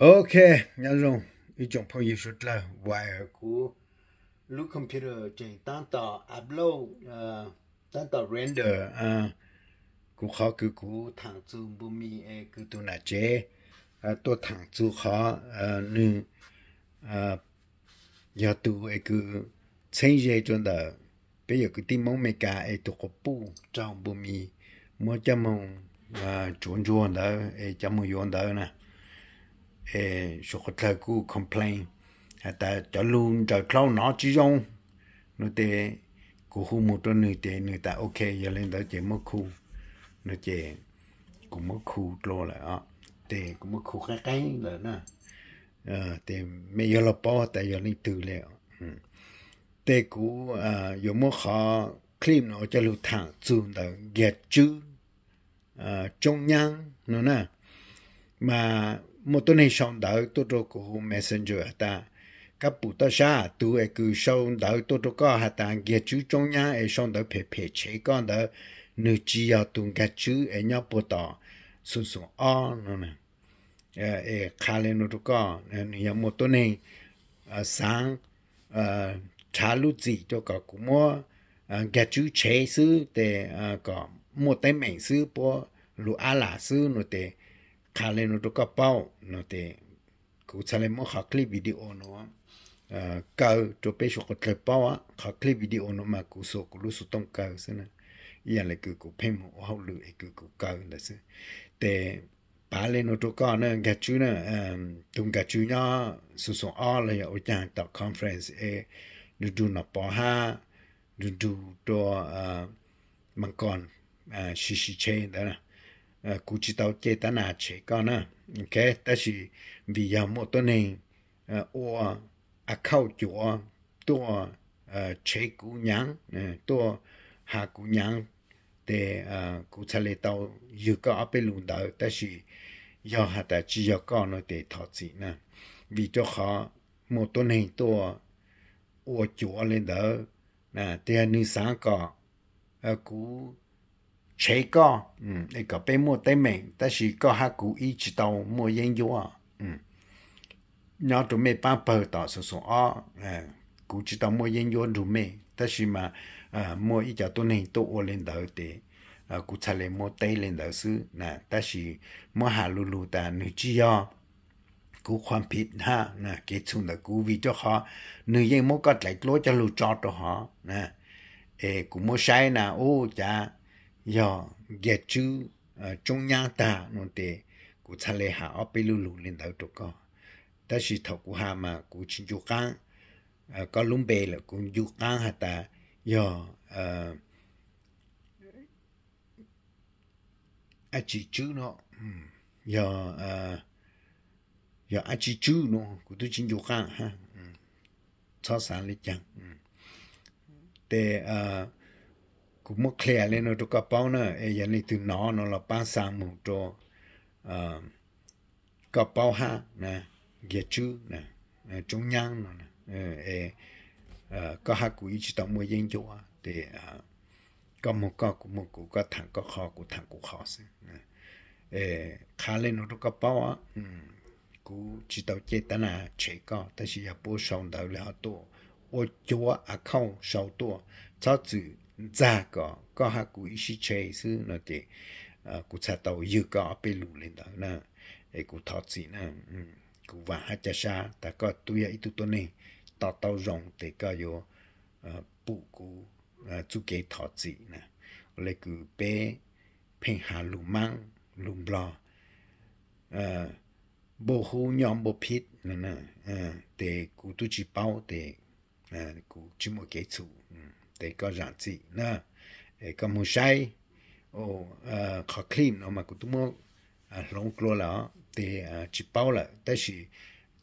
Ok, nyob zoo ib tsoom phooj ywg suav dlawg, vim kuv lub computer tseem tab tom upload, tab tom render, kuv qhov kws kuv thaam txug npug mis es kws tug nam tsev tuaj thaam txug qhov nwg yog tug es kws txheeb ze rua ntawm peb yawm kwv tij Moob Amelikas es tug quas puj raug npug mis muab coj moog tsuav ntsuag ntawd es coj moog yuav ntawd na. Es suav dlawg kuj complain has tas cov lug nraws dlhau nov tsi zoo no tes kuv hu moog rua nwg tes nwg tas ok, yog le ntawd ces muab khu no ces kuv muab khu dlua lawm os. Tes kuv muab khu qeeb qeeb lawm na. Tes mej yuav lug paub tas yog leej twg le. Tes kuv yuav muab qhov clip no coj lug thaam txug ntawm nkiag tswb tsoob nyaab no na. Mas muaj tuab neeg sau ntawv tuaj rua kuv hu messenger has tas, kab pum toj sab, tug es kws sau ntawv tuaj rua koj has tas nkiag tswb tsoob nyaab es sau ntawv phem phem tshev koj ntawd, nwg tsi yog tug nkiag tswb es nyob puag tom xoom xoom ob no. Es qha le nuav rua koj, nwg yog muaj tuab neeg xaav rhav lub txim rua kom kuv muab nkiag tswb tshev xwb tes kom muaj teeb meem xwb, puab lug ab lam xwb no tes qha le nuav rua koj paub no tes kuv txhad le muab qhov clip video nuav kaw rua peb suav dlawg paub. Qhov clip video nuav mas kuv xuas kuv lub xuv tooj kaw xwb na, ib yaam le kws kuv pheej moog ua hauj lwm es kws kuv kaw ntawd xwb. Tes pav le nuav rua koj na, nkiag tswb na, tug nkiag tswb nyob xoom xoom ob los yog ua caag tom conference es nrug nrug Nom Pov hab nrug nrug rua Mas Koos sib sib tshev ntawd na. Kuv tsi tau caj tab nas tshev koj na, tab sis vim yog muaj tuab neeg ua account cuav tuaj tshev kuv nyaav, tuaj has kuv nyaav, tes kuv txhad le tau ywg koj ob peb lus ntawd, tab sis yog has tas tsi yog koj no tes thov txim na, vim rua qhov muaj tuab neeg tuaj ua cuav le ntawd, tes nwg xaav kom kuv tshev koj es kom peb muaj teeb meem, tab sis koj hab kuv ib tsi tau muaj yeeb ncuab. Nyob rua mej paab pawg tom xoom xoom ob, kuv tsi tau muaj yeeb ncuab nrug mej, tab sis mas muaj ib co tuab neeg tuaj ua le ntawd tes kuv txhad le muab teb le ntawd xwb na, tab sis muab has lu lug tas nwg tsi yog kuv qhuam phim hab kev txhum ntawm kuv, vim rua qhov nwg yeej muab koj dlaim dluab coj lug tso rua hov na. Es kuv muab saib na, ub, cav yog nkiag tswb tsoob nyaab tag no tes kuv txhad le has ob peb lu lug le ntawd rua koj. Tab sis thaum kuv has mas kuv tsi ncu qaab koj lub npe lawm, kuv ncu qaab has tas yog ab tsi tswb no, yog, yog ab tsi tswb no kuv tub tsi ncu qaab hab, txhob xaav le caag. Tes kuv muab clear le nuav rua koj paub na, es yog leej twg nov no los paab xa moog rua koj paub hab na, nkiag tswb na, tsoob nyaab no, koj hab kuv ib tsi tau muaj yeeb ncuab tes koj moog koj, kuv moog kuv, koj thaam koj qhov, kuv thaam kuv qhov xwb. Qha le nuav rua koj paub, kuv tsi tau caj tab nas tshev koj, tab sis yog puab sau ntawv le hov tuaj, ua cuav account sau tuaj, txhob txwm ntxag kom koj hab kuv ib sib tshev xwb no ces kuv txhad tau ywg koj ob peb lus le ntawd na. Es kuv thov txim na, kuv vaam hab ca sab tas koj tub yog ib tug tuab neeg to taub zoo tes koj yuav pum kuv txuj kev thov txim na. Ua le kws peb pheej has lug Maab lug Nplog, npau hub nyob npau phib, tes kuv tub tsi paub tes kuv tsi muaj kev txhum, tes koj zaam txim na. Es koj moog saib qhov clip no mas kuv tub muab hloov dlua lawm os, tes tsi paub lawm, tab sis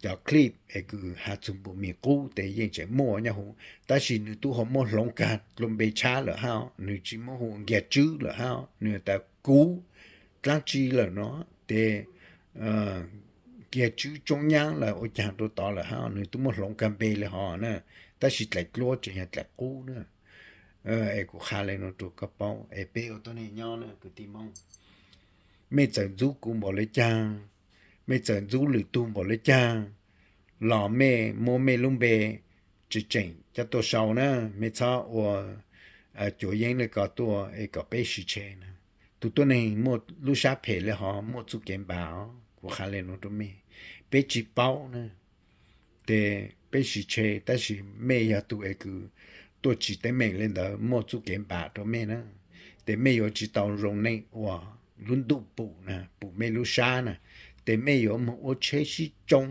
cov clip es kws has txug npus mis qub tes yeej tseem muaj nyob huv, tab sis nwg tub ho muab hloov kag dlua npe tshab lawm hab, nwg tsi muab hu nkiag tswb lawm hab, nwg tas kuv dlaab tsi lawm no, tes nkiag tswb tsoob nyaab lawm ua caag rua tod lawm hab, nwg tub muab hloov kag npe le hov na, tab sis dlaim dluab tseem yog dlaim qub na. Es kuv qha le nuav rua koj paub, es peb ua tuab neeg nyob na kwv tij Moob, mej txawm ntxub kuv npaum le caag, mej txawm ntxub lwm tug npaum le caag los mej muab mej lub npe tseem tseem coj tuaj sau na, mej txhob ua cuav yeeb le ko tuaj es kom peb siv tshe na. Tus tuab neeg muaj lub sab phem le hov muaj txuj kev npam os, kuv qha le nuav rua mej, peb tsi paub na. Tes peb siv tshe tab sis mej yog tug es kws tuaj tsim teeb meem le ntawd muaj txuj kev npam rua mej na. Tes mej yuav tsi tau zoo neej ua, lub ntuj pum na, pum mej lub sab na. Tes mej yuav moog ua tsheb sib tsoo,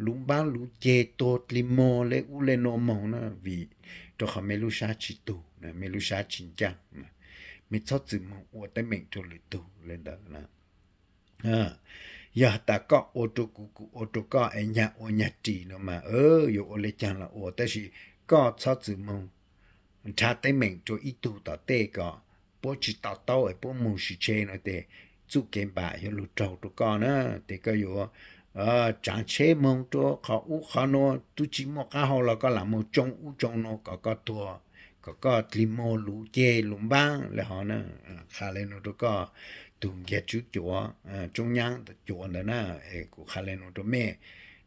luv npaab luv ceg, tuag dlig muag le ub le nuav moog na, vim rua qhov mej lub sab tsi tug, mej lub sab tsi ncaaj, mej txhob txwm moog ua teeb meem rua lwm tug le ntawd na. Yog tas koj ua rua kuv, kuv ua rua koj es nyag ua nyag ris no mas yuav ua le caag los ua, tab sis koj txhob txwm moog nrhav teeb meem rua ib tug tom tej kom puab tsi to taub es puab moog siv tshe no tes txuj kev npam yuav lug raug rua koj na. Tes koj yuav tsaav tsheb moog rua qhov ub qhov nuav, tub tsi muaj qaab hau los koj lam moog tsoo ub tsoo nuav kom koj tuag, kom koj dlig muag luv ceg luv npaab le hov na. Qha le nuav rua koj tug nkiag tswb cuav, tsoob nyaab cuav ntawd na, kuv qha le nuav rua mej.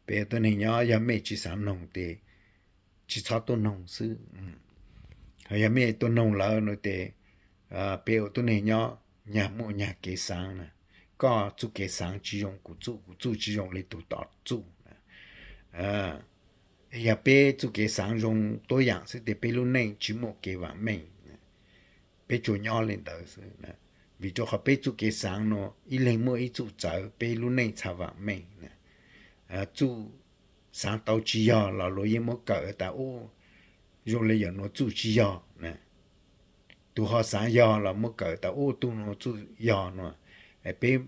Peb ua tuab neeg nyob yog mej tsi xaav noog tes tsi txhob tuaj noog xwb. Ho yog mej tuaj noog lawm no tes peb ua tuab neeg nyob nyag muaj nyag kev xaav na. Koj txuj kev xaav tsi zoo kuv txuj, kuv txuj tsi zoo le tug tom txuj. Yog peb txuj kev xaav zoo tuab yaam xwb tes peb lub neej tsi muaj kev vaam meej. Peb tsuas nyob le ntawd xwb, vim rua qhov peb txuj kev xaav nuav ib leeg muaj ib txuj txawv, peb lub neej txha vaam meej. Txuj xaav tau tsi yog los luag yeej muab kawm tas ub, zoo le yawm nuav txuj tsi yog. Tug ho xaav yog los muab kawm tas ub, tug nuav txuj yog no. Peb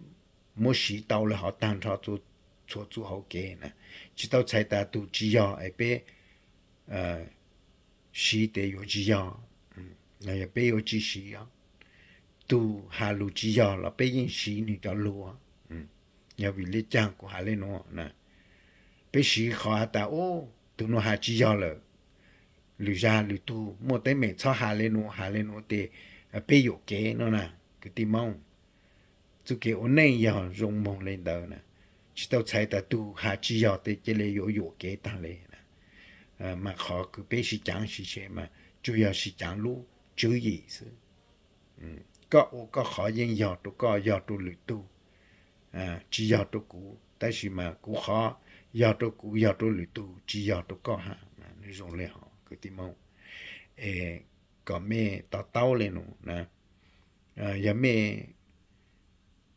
muab siv tau le hov taag nrho txhua txuj hauv kev na. Tsi tau txhais tas tug tsi yog es peb siv tes yuav tsi yog, yog peb yuav tsi siv os. Tug has lug tsi yog los peb yeej siv nwg cov lug. Yog vim le caag kuv has le nuav na? Peb siv qhov has tas ub, tug nuav has tsi yog lawm, lwm zag lwm tug muaj teeb meem txhob has le nuav, has le nuav tes peb yuam kev no na. Kwv tij Moob, txuj kev ua neej yog zoo moog le ntawd na. Tsi tau txhais tas tug has tsi yog tes cia le yuav yuam kev taag le na. Mas qhov kws peb sib caav sib tshe mas tsuas yog sib caav lub tswv yim xwb. Koj ua koj qhov yeej yog rua koj, yog rua lwm tug, tsi yog rua kuv, tab sis mas kuv qhov yog rua kuv, yog rua lwm tug, tsi yog rua koj hab. Nwg zoo le hov kwv tij Moob, es kom mej to taub le nuav na. Yog mej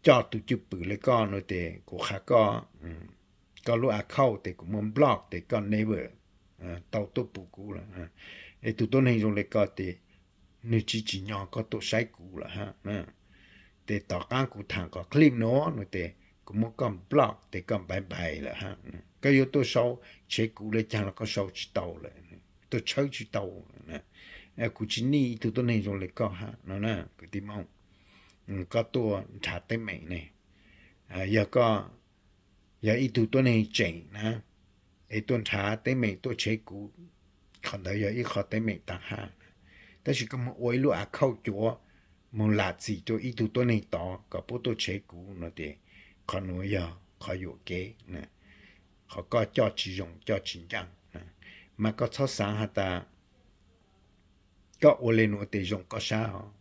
coj tug cwj pwm le koj no tes kuv qha koj, koj lub account tes kuv muab block tes koj never tau tuaj pum kuv lawm. Es tug tuab neeg zoo le koj tes nwg tsi tsim nyog koj tuaj saib kuv lawm hab. Tes tom qaab kuv thaam qhov clip nuav no tes kuv muab koj block tes koj bye bye lawm hab. Koj yuav tuaj sau tshev kuv le caag los koj sau tsi tau lawm, tuaj tshawb tsi tau. Kuv tsi nij ib tug tuab neeg zoo le koj hab no na kwv tij Moob. Koj tuaj nrhav teeb meem ne, yog koj yog ib tug tuab neeg tseem na, es tuaj nrhav teeb meem tuaj tshev kuv, qhov ntawd yog ib qho teeb meem taag hab. Tab sis koj moog ua ib lub account cuav, moog lam txim rua ib tug tuab neeg tod kom puab tuaj tshev kuv no tes qhov nuav yog qhov yuam kev, qhov koj coj tsi zoo coj tsi ncaaj. Mas koj txhob xaav has tas koj ua le nuav tes zoo koj sab os.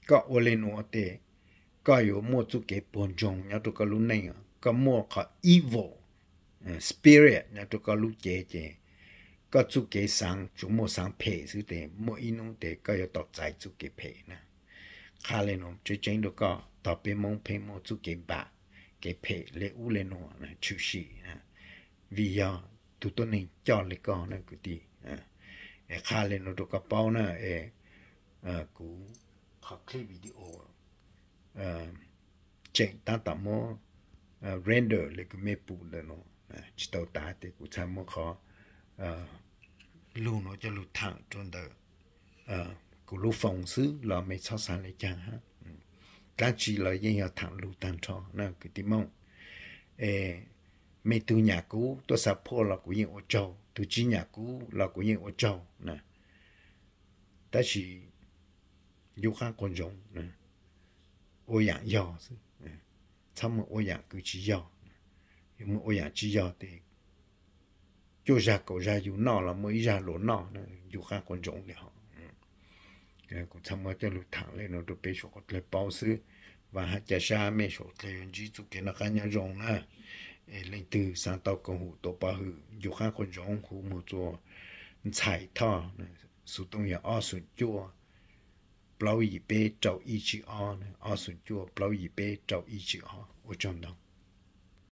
Koj ua le nuav tes koj yuav muaj txuj kev puag ntsoog nyob rua koj lub neej os. Koj muaj qhov evil spirit nyob rua koj lub cev ces koj txuj kev xaav tsuas muaj xaav phem xwb tes muaj ib hnub tes koj yuav tau txais txuj kev phem na. Qha le nuav tseeb tseeb rua koj, tog peb Moob pheej muaj txuj kev npam, kev phem le ub le nuav tshwm sim, vim yog tug tuab neeg coj le koj na kwv tij. Es qha le nuav rua koj paub na, es kuv qhov clip video tseem tab tom muab render le kws mej pum ntawm nuav, tsi tau tav tes kuv txhaj muab qhov lug nuav coj lug thaam rua ntawm kuv lub phone xwb los mej txhob xaav le caag hab. Dlaab tsi los yeej yog thaam lug taag nrho na kwv tij Moob. Es mej tug nyam kuv tuaj xav phuaj los kuv yeej ua tsaug, tug tsi nyam kuv los kuv yeej ua tsaug na. Tab sis yub qaab quas ntsoov, ua yaam yog xwb, txhob moog ua yaam kws tsi yog. Yog muaj ua yaam tsi yog tes cuaj zag kaum zag yug noj los muaj ib zag luas noj, yug qaab quas ntsoov le hov. Kuv txhaj muab coj lug thaam le nuav rua peb suav quas dlawg paub xwb. Vaam hab ca sab mej suav dlawg ntsib txuj kev noj qaab nyob zoo na. Es leej twg xaav tau koom hum tuav pov hwm yug qaab quas ntsoov huv moog txua ntxhais Thoj, xuv tooj yog ob xoom cuaj plaub yim peb rau ib tsib ob, ob xoom cuaj plaub yim peb rau ib tsib ob. Ua tsaug ntau.